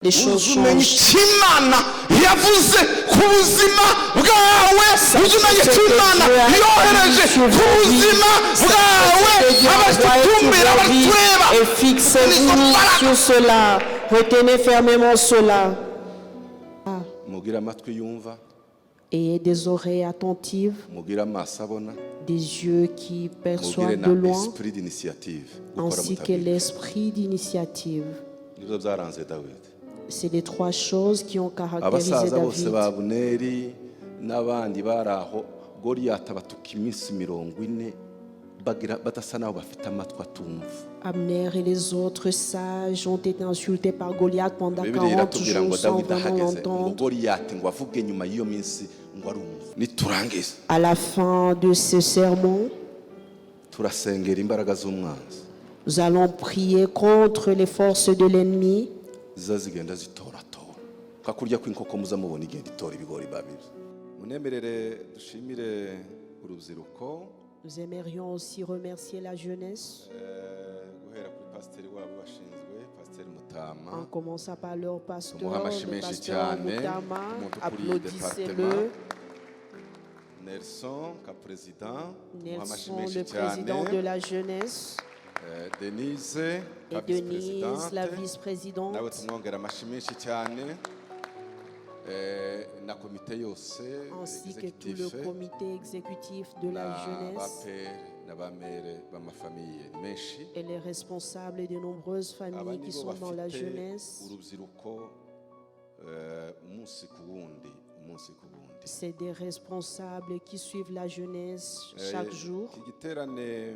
Les choses Uzi umenya changent. Icyo Imana yavuze ku buzima bwawe, uzi umenya icyo Imana yohereje ku buzima bwawe. Abatumbira, abatureba. Et fixez-vous sur cela. Retenez fermement cela. Mugire amatwi yumva. Ayez des oreilles attentives, Mugire amaso abona. Des yeux qui perçoivent Mugire na de loin, esprit d'initiative gukora ainsi que mutabwira. L'esprit d'initiative. Nibyo byaranze Dawidi. C'est les trois choses qui ont caractérisé Abasaza bose David. Ba Abuneri n'abandi bari aho, Goriyati abatuka iminsi 40 bagira badasa naho bafite amatwi atumva. Abner et les autres sages ont été insultés par Goliath pendant Bibiliya 40 iratubwira ngo jours sans Dawidi vraiment ahageze ngo l'entendre. Goriyati ngo avuge nyuma y'iyo minsi ngo arumva. Niturangiza, À la fin de ce sermon, turasengera imbaraga z'umwanzi nous allons prier contre les forces de l'ennemi ziza zigenda zitoratora nka kurya kw'inkoko muza mubona igenda itora ibigori babibye. Munemerere dushimire urubyiruko. Nous aimerions aussi remercier la jeunesse, Eh, guhera kuri pasiteri wabo bashinzwe, pasiteri Mutama. En commençant par leur pasteur, Tumuhe amashyi le menshi pasteur cyane, Mutama. Umuntu ukuriye Applaudissez-le. Département. Nelson ka perezida, tumuhe amashyi Nelson, menshi le président cyane. De la jeunesse, Eh, Denise et ka Denise, la vice-présidente, vice-présidente, nawe tumwongera amashyi menshi cyane. Eh, na komite yose ainsi que tout le exécutif, comité exécutif de la na jeunesse ba père na ba mère b'amafamille menshi. Et les responsables de nombreuses Aba familles qui nibo sont dans la bafite jeunesse. Urubyiruko eh, umunsi ku wundi, umunsi ku wundi. C'est des responsables qui suivent la jeunesse Eh, chaque jour. Iki giterane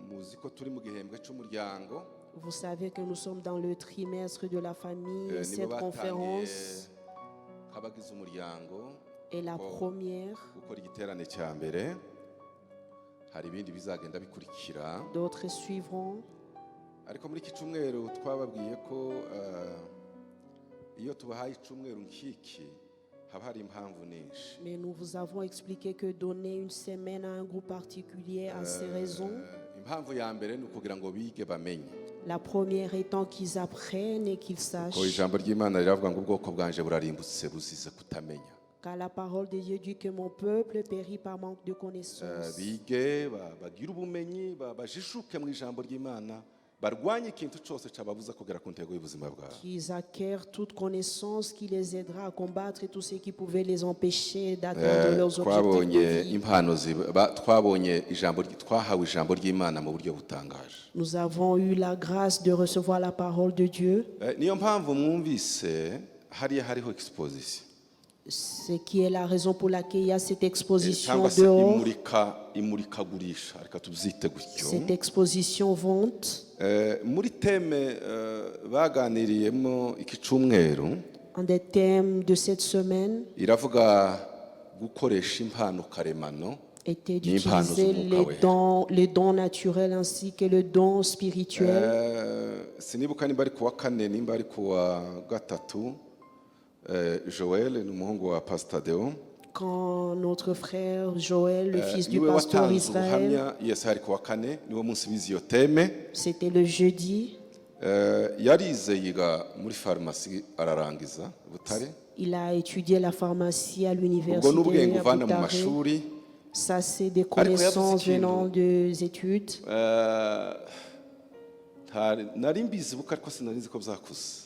muzi ko turi mu gihembwe cy'umuryango. Vous savez que nous sommes dans le trimestre de la famille Eh, et nibo cette batangiye conférence nk'abagize umuryango est la ko première. Gukora igiterane cya mbere, hari ibindi bizagenda bikurikira. D'autres suivront. Ariko muri iki cyumweru twababwiye ko eh, iyo tubahaye icyumweru nk'iki haba hari impamvu nyinshi. Mais nous vous avons expliqué que donner une semaine à un groupe particulier a ses raisons. Eh, impamvu ya mbere ni ukugira ngo bige bamenye. La première étant qu'ils apprennent et qu'ils Ko sachent. Ijambo ry'Imana riravuga ngo ubwoko bwanje burarimbutse buzize kutamenya. Car la parole de Dieu dit que mon peuple périt par manque de Eh, connaissance. Bige ba- bagire ubumenyi ba- bajijuke mu ijambo ry'Imana barwanye ikintu cyose cyababuza kugera ku ntego y'ubuzima bwabo. Qu'ils acquièrent toute connaissance qui les aidera à combattre tout ce qui pouvait les empêcher d'atteindre leurs objectifs de Twabonye vie. Impano ziba- twabonye ijambo ry- twahawe ijambo ry'Imana mu buryo butangaje. Nous avons eu la grâce de recevoir la parole de Dieu, Eh, niyo mpamvu mwumvise hariya hariho exposition ce qui est la raison pour laquelle il y a cette exposition cyangwa se dehors, imurika imurikagurisha reka tubyite gutyo. Cette exposition vente. Eh, muri thème eh, baganiriyemo iki cyumweru Un des thèmes de cette semaine iravuga gukoresha impano karemano était n'impano d'utiliser z'Umwuka Wera. les dons naturels ainsi que le don spirituel. Eh, sinibuka nimba ari kuwa kane nimba ari kuwa gatatu, eh, Joel ni umuhungu wa Pastor Deo. Quand notre frère Joël, le fils du niwe pasteur watanze Israël, ubuhamya yes hari kuwa kane niwo munsi bize iyo thème. C'était le jeudi, Eh, yarize yiga muri farumasi ararangiza Butare. Il a étudié la pharmacie à Ubwo l'université n'ubwenge à uvana mu Butare. Mashuri. Ça, c'est des Ariko yavuze connaissances ikintu. Venant des études. Eh, ntari- nari mbizi buko ariko sinari nzi ko byakuze.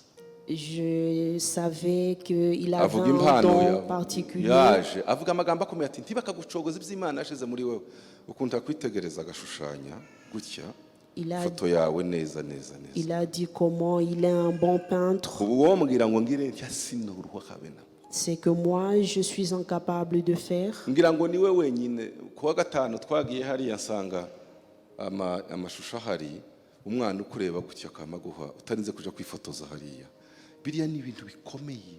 Je savais qu'il avait Avuga un impano don ya- particulier. yaje avuga amagambo akomeye ati ntibakagucogoza iby'Imana yashize muri wowe ukunda kwitegereza agashushanya gutya ifoto yawe neza neza neza. Il a dit comment il est un bon peintre. Ubu wombwira ngo ngire ntya sinuruha habe na C'est que moi, je suis incapable de faire. Ngira ngo niwe wenyine. Ku wa gatanu twagiye hariya nsanga ama- amashusho ahari umwana ukureba gutya akamaguha utarinze kuja kwifotoza hariya. Biriya ni ibintu bikomeye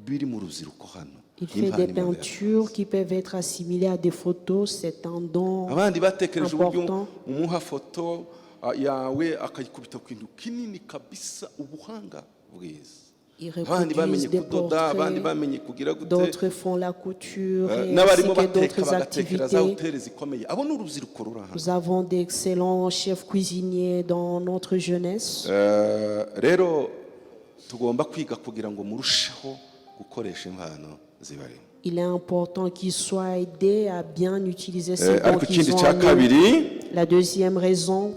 biri mu rubyiruko hano. Il fait Impano des Imana yatanze. Peintures qui peuvent être assimilées à des photos. C'est un don Abandi batekereje uburyo important. Umuha foto ah, yawe akayikubita ku kintu kinini kabisa ubuhanga bwiza. Ils Abandi bamenye reproduisent des kudoda abandi portraits. Bamenye kugira gute. D'autres font la couture Eh, et ainsi n'abarimo que bateka d'autres bagatekera za activités. Hoteli zikomeye abo ni urubyiruko ruri hano. Nous avons d'excellents chefs cuisiniers dans notre jeunesse. Eh, rero Tugomba kwiga kugira ngo murusheho gukoresha impano zibarimo. Il est important qu'ils soient aidés à bien utiliser ces dons Ariko qu'ils ikindi ont cya en eux. kabiri, La deuxième raison,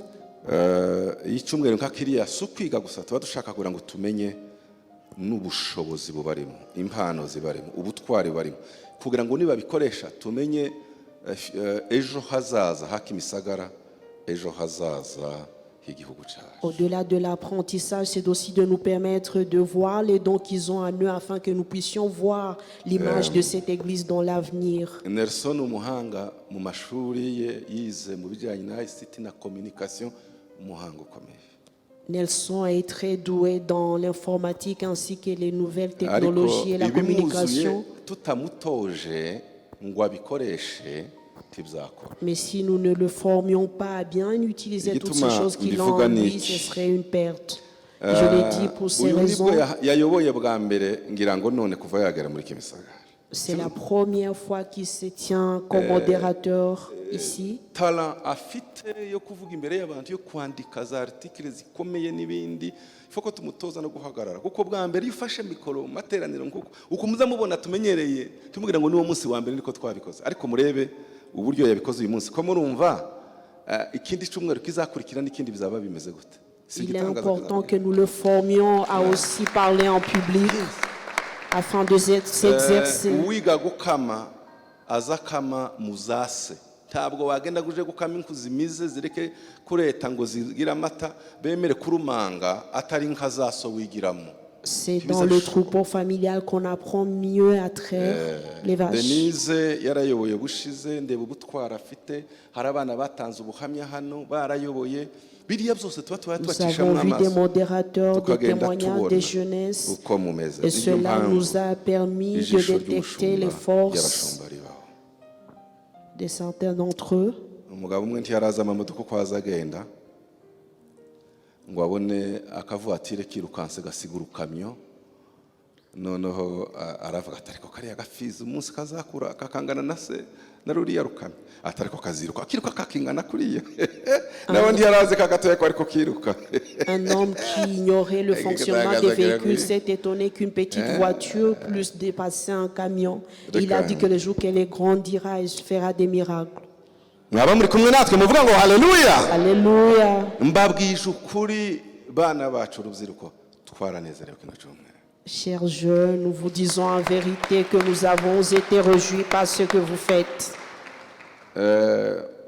icyumweru nka kiriya si ukwiga gusa, tuba dushaka kugira ngo tumenye n'ubushobozi bubarimo, impano zibarimo, ubutwari bubarimo, kugira ngo nibabikoresha tumenye ejo hazaza ha Kimisagara, ejo hazaza h'igihugu cyacu. Au-delà de l'apprentissage, c'est aussi de nous permettre de voir les dons qu'ils ont en eux afin que nous puissions voir l'image de cette église dans l'avenir. Nelson, umuhanga mu mashuri ye, yize mu bijyanye na ICT na communication, umuhanga ukomeye. Nelson est très doué dans l'informatique ainsi que les nouvelles Ariko technologies et la ibimuzuye communication. Tutamutoje ngo abikoreshe ntibizakora. Mais si nous ne le formions pas à bien utiliser toutes ces Igituma choses qu'il a mbivuga en ni lui, iki? Ce serait une perte. Je l'ai dit pour ces Uyu nibwo raisons. Yayoboye bwa mbere ngira ngo none kuva yagera muri Kimisagara. C'est la première fois qu'il se tient comme modérateur ici. Talent afite yo kuvuga imbere y'abantu, yo kwandika za articles zikomeye n'ibindi, faut ko tumutoza no guhagarara, kuko bwa mbere iyo ufashe mikoro mu materaniro nkuko uko muza mubona tumenyereye tumubwira ngo niwo munsi wa mbere niko twabikoze, ariko murebe uburyo yabikoze uyu munsi ko murumva ikindi cyumweru kizakurikira n'ikindi bizaba bimeze gute. Si Il est igitangaza important kizaba. Que nous le formions à aussi parler en public afin de s'exercer. Uwiga gukama aza akama muzase, ntabwo wagenda uje gukama inka zimize zireke kureta ngo zigire amata bemere kurumanga atari inka zaso wigiramo. C'est dans le troupeau familial qu'on apprend mieux à traire les vaches. Denise yarayoboye bushize, ndeba ubutwara afite, hari abana batanze ubuhamya hano barayoboye, biriya byose tuba Nous tubacishamo avons vu des amaso modérateurs, des tukagenda témoignages tubona des jeunesses. uko mumeze. Et Niyo cela mpamvu nous a permis de ijisho détecter les ry'umushumba forces ry'abashumba ribaho. De certains d'entre eux. Umugabo umwe ntiyarazi amamodoka uko aza agenda ngo abone akavuwatire kirukanse gasiga urukamyo, noneho aravuga ati ariko kariya gafizi umunsi kazakura kakangana na se na ruriya rukamyo, ati ariko kaziruka kiruka kakingana kuriya, nawe ntiyarazi ka gatoya ko ariko kiruka. Un homme qui ignorait le fonctionnement des véhicules s'est étonné qu'une petite voiture puisse dépasser un camion. Il a dit que le jour qu'elle grandira, elle fera des miracles. Mwaba muri kumwe natwe muvuga ngo haleluya. Alléluia. Mbabwije ukuri bana bacu urubyiruko, twaranezerewe kino cyumweru. Chers jeunes, nous vous disons en vérité que nous avons été réjouis par ce que vous faites.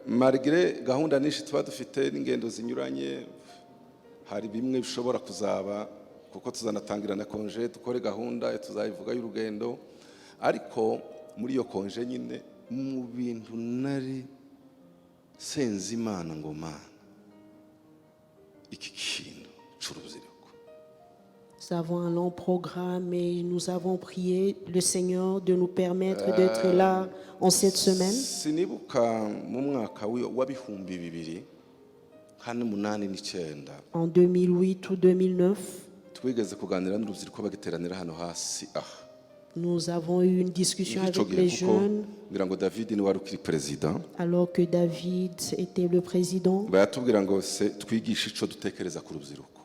Malgré gahunda nyinshi tuba dufite n'ingendo zinyuranye, hari bimwe bishobora kuzaba kuko tuzanatangira na congé, dukore gahunda tuzayivuga y'urugendo, ariko muri iyo congé nyine mu bintu nari senze Imana ngo Mana iki kintu c'urubyiruko. Nous avons un long programme et nous avons prié le Seigneur de nous permettre d'être là en cette semaine. Sinibuka mu mwaka wa 2008 nka n'umunani n'icyenda, En 2008 ou 2009, twigeze kuganira n'urubyiruko bagiteranira hano hasi aha. nous avons eu une discussion Icyo avec gihe les kuko jeunes ngira ngo David niwe wari ukiri perezida, alors que David était le président baratubwira ngo se twigishe icyo dutekereza ku rubyiruko.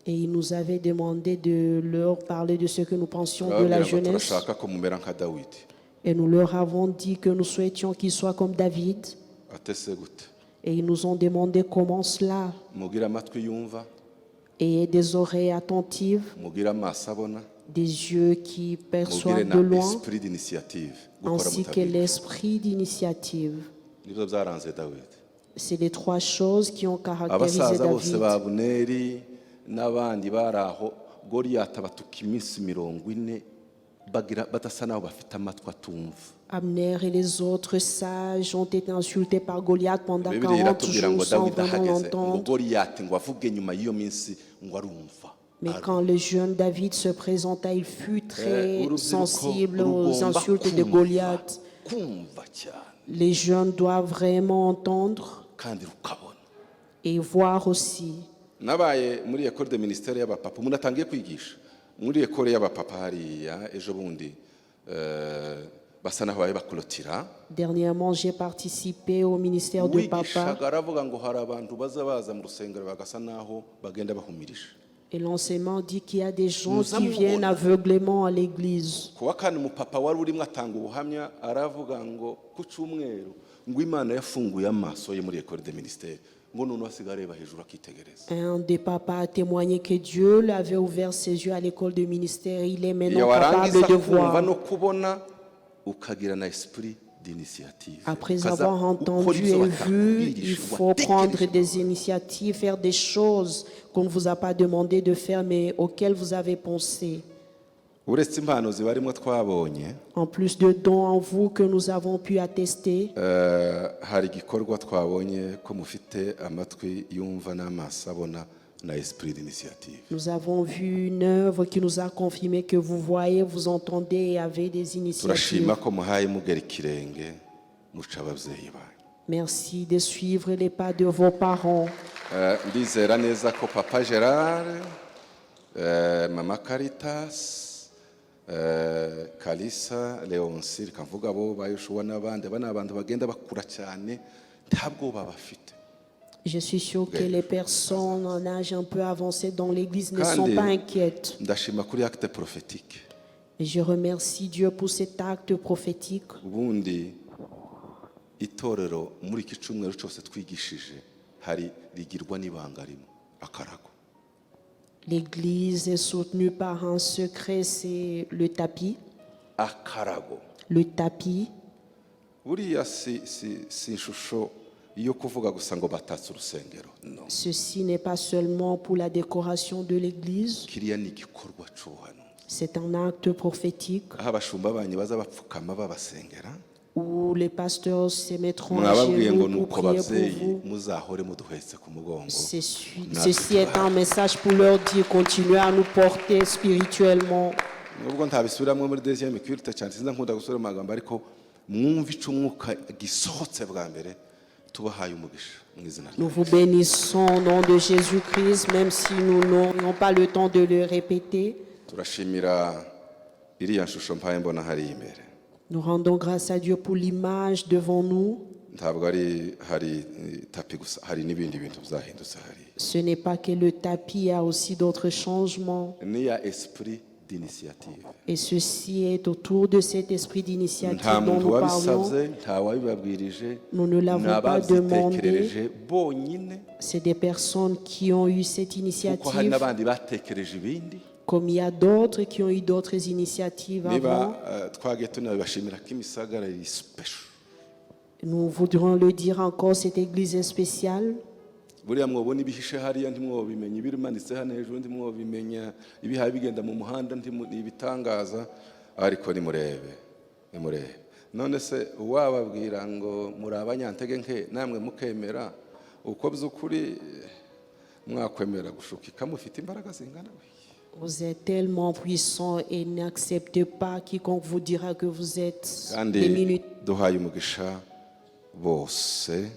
Et il nous avait demandé de leur parler de ce que nous pensions de la Turababwira ngo jeunesse. Turashaka ko mumera nka Dawidi. Et nous leur avons dit que nous souhaitions qu'ils soient comme David. Atese gute? Et ils nous ont demandé comment cela. Mugire amatwi yumva, Ayez des oreilles attentives, mugire amaso abona, des yeux qui perçoivent mugire de na loin, esprit d'initiative gukora ainsi que mutabira. L'esprit d'initiative. Nibyo byaranze Dawidi. C'est les trois choses qui ont caractérisé Abasaza bose David. Ba Abuneri n'abandi bari aho, Goriyati abatuka iminsi 40 bagira badasa naho bafite amatwi atumva. Abner et les autres sages ont été insultés par Goliath pendant Bibiliya 40 iratubwira ngo jours sans Dawidi vraiment ahageze ngo l'entendre. Goriyati ngo avuge nyuma y'iyo minsi ngo arumva. Mais quand le jeune David se présenta, il fut très Urubyiruko sensible aux rugomba insultes de kumva, Goliath. Kumva cyane Les jeunes doivent vraiment entendre kandi rukabona. Et voir aussi. Nabaye muri école de ministère y'abapapa, umuntu atangiye kwigisha muri école y'abapapa hariya ejo bundi basa naho babe bakorotira. Dernièrement, j'ai participé au ministère de papa. Uwigishaga aravuga ngo hari abantu baza baza mu rusengero bagasa naho bagenda bahumirije. Et l'enseignement dit qu'il y a des gens Nous qui avons- viennent aveuglément à l'église. Ku wa kane umupapa wari urimo atanga ubuhamya aravuga ngo ku cyumweru ngo Imana yafunguye amaso ye muri école de ministère ngo noneho asigaye areba hejuru akitegereza. Un des papas a témoigné que Dieu lui avait ouvert ses yeux à l'école de ministère. Il est maintenant Iyo warangiza capable de kumva voir. No kubona ukagira na esprit d'initiative. Après Ukaza avoir ukora entendu ibyo et vu, il batakubwirije, faut prendre watekereje. Des initiatives, faire des choses qu'on ne vous a pas demandé de faire, mais auxquelles vous avez pensé. Uretse impano zibarimo twabonye, En plus de dons en vous que nous avons pu attester, hari igikorwa twabonye ko mufite amatwi yumva n'amaso abona na esprit d'initiative. Nous avons vu une œuvre qui nous a confirmé que vous voyez, vous entendez et avez des initiatives. Turashima ko muhaye mugera ikirenge muca ababyeyi banyu. Merci de suivre les pas de vos parents. Ndizera neza ko papa Gerard, mama Caritas, Kalisa Leonsi, reka mvuga abo ba Yoshuwa n'abandi, aba ni abantu bagenda bakura cyane nta bwoba bafite. Je suis sûre que les personnes en âge un peu avancé dans l'église ne sont Kandi pas inquiètes. Ndashima kuri acte prophétique. Et je remercie Dieu pour cet acte prophétique. Ubundi itorero muri iki cyumweru cyose twigishije hari rigirwa n'ibanga rimwe akarago. L'église est soutenue par un secret, c'est le tapis. Akarago. Le tapis, Buriya si ishusho yo kuvuga gusa ngo batatse urusengero, no. ceci n'est pas seulement pour la décoration de l'église, Kiriya ni igikorwa cy'ubuhanuzi c'est un acte prophétique aho abashumba banyu baza bapfukama babasengera. Où les pasteurs se mettront à Mwababwiye ngo genoux ni pour uko prier pour babyeyi vous. muzahore muduhetse ku mugongo. Ceci Natwe ceci est un message pour leur dire: continuez à nous porter spirituellement. Nubwo ntabisubiramo muri deuxième culte cyane sinza nkunda gusubira mu magambo ariko mwumve ico umwuka gisohotse bwa mbere tubahaye umugisha mu izina rya Nous vous bénissons au nom de Jésus-Christ, même si nous n'aurions pas le temps de le répéter. Turashimira iriya shusho mpaye mbona hariya imbere. Nous rendons grâce à Dieu pour l'image devant nous. Ntabwo ari hari tapis gusa hari n'ibindi bintu byahindutse hariya. Ce n'est pas que le tapis, il y a aussi d'autres changements. N'iya esprit d'initiative. Et ceci est autour de cet esprit d'initiative Nta dont muntu nous parlions. wabisabye nta wabibabwirije Nous ne l'avons pas n'ababyitekerereje bonyine C'est des personnes qui ont eu cette kuko hari initiative, n'abandi batekereje ibindi. Comme il y a d'autres qui ont eu d'autres initiatives Niba avant. Twagiye tunabibashimira ko Imisagara iri special. Nous voudrions le dire encore, cette église est spéciale. Buriya mwobona ibihishe hariya ntimwobimenya ibimanitse hano hejuru ntimwobimenya ibihaye bigenda mu muhanda ni ibitangaza ariko nimurebe nimurebe none se uwababwira ngo muri abanyantege nke namwe mukemera uko by'ukuri mwakwemera gushukika mufite imbaraga zingana gutya? Vous êtes tellement puissants et n'acceptez pas quiconque vous dira que vous êtes Kandi des minutes. Duhaye umugisha bose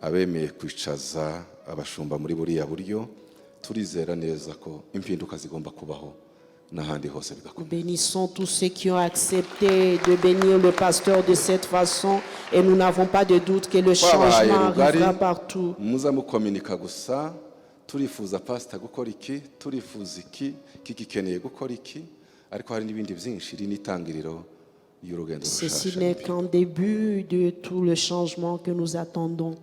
abemeye kwicaza abashumba muri buriya buryo turizera neza ko impinduka zigomba kubaho n'ahandi hose Nous bigakomera. Bénissons tous ceux qui ont accepté de bénir le pasteur de cette façon et nous n'avons pas de doute que le Twabahaye changement rugari arrivera partout. Muza mukominika gusa turifuza pasita gukora iki turifuza iki iki gikeneye gukora iki ariko hari n'ibindi byinshi iri ni itangiriro y'urugendo Ceci rushasha. N'est qu'un début de tout le changement que nous attendons.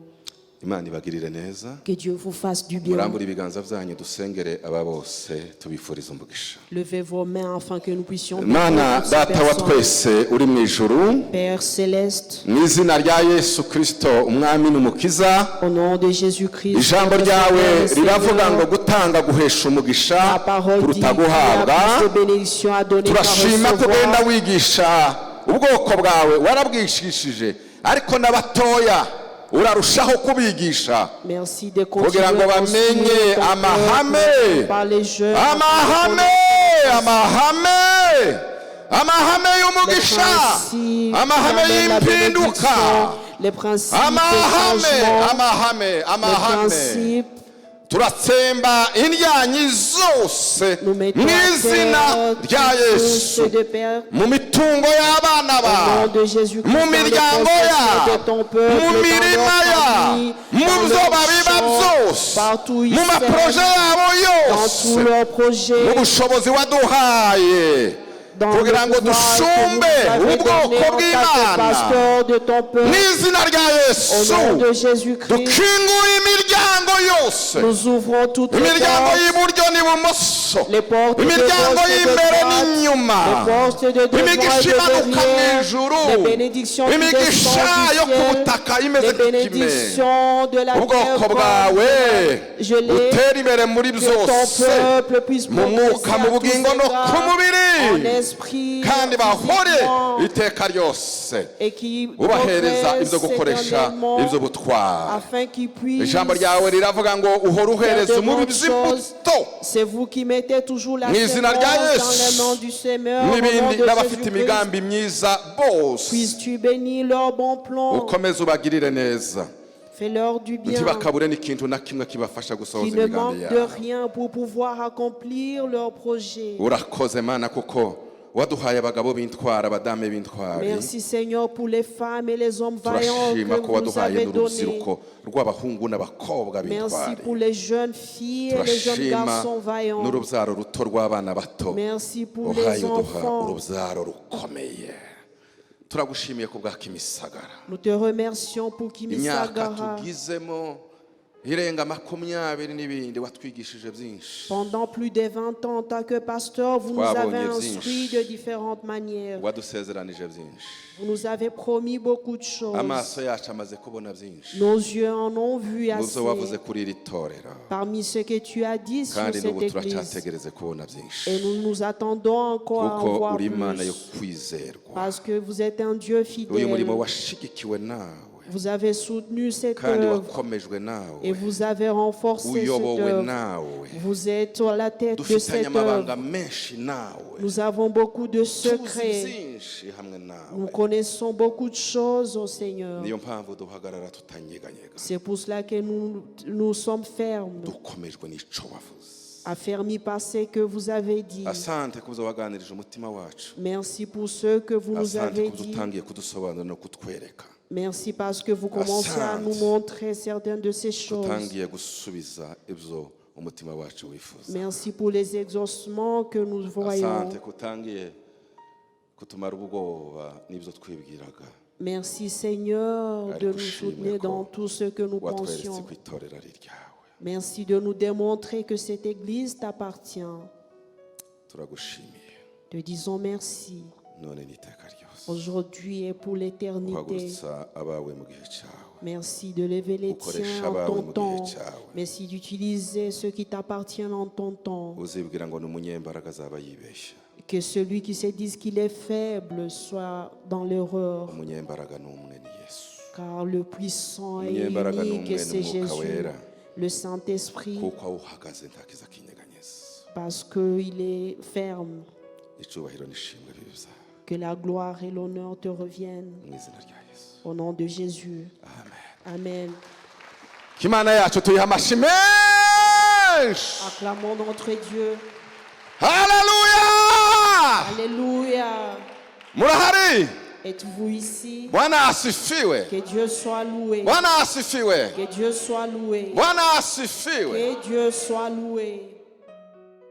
Imana ibagirire neza. Que Dieu vous fasse du bien. Murambure ibiganza byanyu dusengere aba bose tubifuriza umugisha. Levez vos mains afin que nous puissions bénir Mana toutes ces data wa personnes. twese uri mu ijuru Père céleste, mu izina rya Yesu Kirisito umwami n'umukiza au nom de Jésus-Christ, ijambo notre ryawe Seigneur et riravuga Seigneur, ngo gutanga guhesha umugisha la parole dit qu'il y kuruta a guhabwa. Plus de bénédictions à donner qu'à Turashima ko ugenda recevoir. Wigisha ubwoko bwawe warabwigishije ariko n'abatoya urarushaho kubigisha Merci de continuer kugira ngo à bamenye construire ton amahame peuple par les jeunes, amahame amahame amahame les y'umugisha principes amahame qui amènent la y'impinduka bénédiction, les principes de amahame changement, amahame les amahame principes. Turatsemba indyanyi zose Nous mettons mu à izina terre rya toute Yesu source de perte. mu mitungo y'abana Au nom bawe, de Jésus-Christ, mu dans les miryango possessions de yabo, ton peuple, mu dans leur mirima yabo, famille, mu dans byo leurs babiba champs, byose, partout où ils mu maproje sèment, yabo dans yose, tous leurs projets, mu bushobozi waduhaye dans le kugira ngo pouvoir que vous dushumbe nous avez ubwoko donné en tant que bw'Imana pasteur de ton peuple. Mu izina rya Au Yesu, nom de Jésus-Christ, dukingure imiryango yose, nous ouvrons toutes les imiryango portes, y'iburyo n'ibumoso, les portes de imiryango gauche et de y'imbere droite, n'inyuma, les portes de devant et imigisha de imanuka mu derrière, ijuru, les bénédictions qui imigisha descendent yo du ku ciel, butaka imeze les nk'ikime, bénédictions de la terre ubwoko comme bwawe gelée, butere imbere muri que ton byose, peuple puisse mu mwuka, progresser mu à tous bugingo no ku égards, mubiri, en esprit, kandi bahore physiquement, iteka ryose et qui ubahereza progressent ibyo gukoresha éternellement, ibyo butwara. Afin qu'ils puissent Ijambo ryawe riravuga ngo uhora faire uhereza de umubibyi bonnes choses. imbuto C'est vous qui mettez toujours la Mu izina semence rya dans Yesu les mains du semeur. Au nom n'ibindi de n'abafite Jésus-Christ, imigambi myiza bose, puisses-tu bénir leurs bons plans. Ukomeze ubagirire neza, Fais-leur du bien. Ntibakabure n'ikintu na kimwe kibafasha gusohoza Qu'ils ne imigambi manquent de yabo. Rien pour pouvoir accomplir leur projet. Urakoze Mana kuko waduhaye abagabo b'intwari, abadamu b'intwari. Merci Seigneur pour les femmes et les hommes vaillants Turashima que ko vous nous waduhaye avez donnés. N'urubyiruko rw'abahungu n'abakobwa Merci b'intwari. Pour les jeunes filles et les jeunes Turashima garçons vaillants. N'urubyaro ruto rw'abana bato Merci pour uhaye les uduha enfants. Urubyaro rukomeye. Turagushimiye ku bwa Kimisagara. Nous te remercions pour Imyaka Kimisagara. Tugizemo irenga 20 n'ibindi watwigishije byinshi. Pendant plus de 20 ans, en tant que pasteur, vous nous Twabonye avez byinshi. Instruits de différentes manières. Wadusezeranije byinshi. Vous nous avez promis beaucoup de choses. Amaso yacu amaze kubona byinshi Nos yeux en ont vu mu byo wavuze assez. Kuri iri torero, Parmi ce que tu as dit sur kandi cette n'ubu église. Turacyategereze kubona byinshi, Et nous nous attendons encore à en kuko voir uri Imana yo plus. Kwizerwa. Parce que vous êtes un Dieu Uyu fidèle. Murimo washigikiwe nawe, Vous avez soutenu cette kandi œuvre wakomejwe nawe, et vous avez renforcé cette uyobowe œuvre. Nawe. Vous êtes à la tête de Dufitanye cette amabanga œuvre. Menshi nawe. Nous avons beaucoup de Tuzi secrets. Byinshi hamwe Nous nawe. Connaissons beaucoup de choses au Seigneur. Niyo mpamvu duhagarara tutanyeganyega, C'est pour cela que nous, nous sommes fermes, dukomejwe n'ico wavuze. Affermis par ce que vous avez dit. Asante kubyo waganirije umutima wacu. Merci pour ce que vous nous Asante avez kubyo dit. Utangiye kudusobanura no kutwereka. Merci parce que vous commencez à Asante. Nous montrer certaines de ces choses. Utangiye gusubiza ibyo umutima wacu wifuza. Merci pour les exaucements que nous voyons. Asante kutangiye kutumara ubwoba n'ibyo twibwiraga. Merci Seigneur de Ariko nous ushimwe soutenir ko dans tout ce que nous watweretse pensions. Ko itorero ari iryawe. Merci de nous démontrer que cette Église t'appartient. Turagushimiye Te disons merci none n'iteka ryose. Aujourd'hui et pour l'éternité. Uhagurutsa abawe mu gihe cyawe. Merci de lever les Ukoresha tiens en abawe ton mu gihe temps. Cyawe. Merci d'utiliser ceux qui t'appartiennent en ton temps. Uzibwira ngo ni umunyembaraga azaba yibeshya. Que celui qui se dise qu'il est faible soit dans l'erreur. Umunyembaraga ni umwe, ni Yesu. Car le puissant est Umunyembaraga ni unique umwe, et c'est ni Umwuka Jésus, Wera. Le Saint-Esprit, Kuko aho uhagaze ntakiza kinyeganyeza. Parce qu'il est ferme. Icyubahiro n'ishimwe bibe byawe. Que la gloire et l'honneur te reviennent. Mu izina rya Yesu. Au nom de Jésus. Amen. Amen. Imana yacu tuyiha amashyi menshi. Acclamons notre Dieu. Haleluya. Alléluia. Murahari? Êtes-vous ici? Bwana asifiwe. Que Dieu soit loué. Bwana asifiwe. Que Dieu soit loué. Bwana asifiwe. Que Dieu soit loué.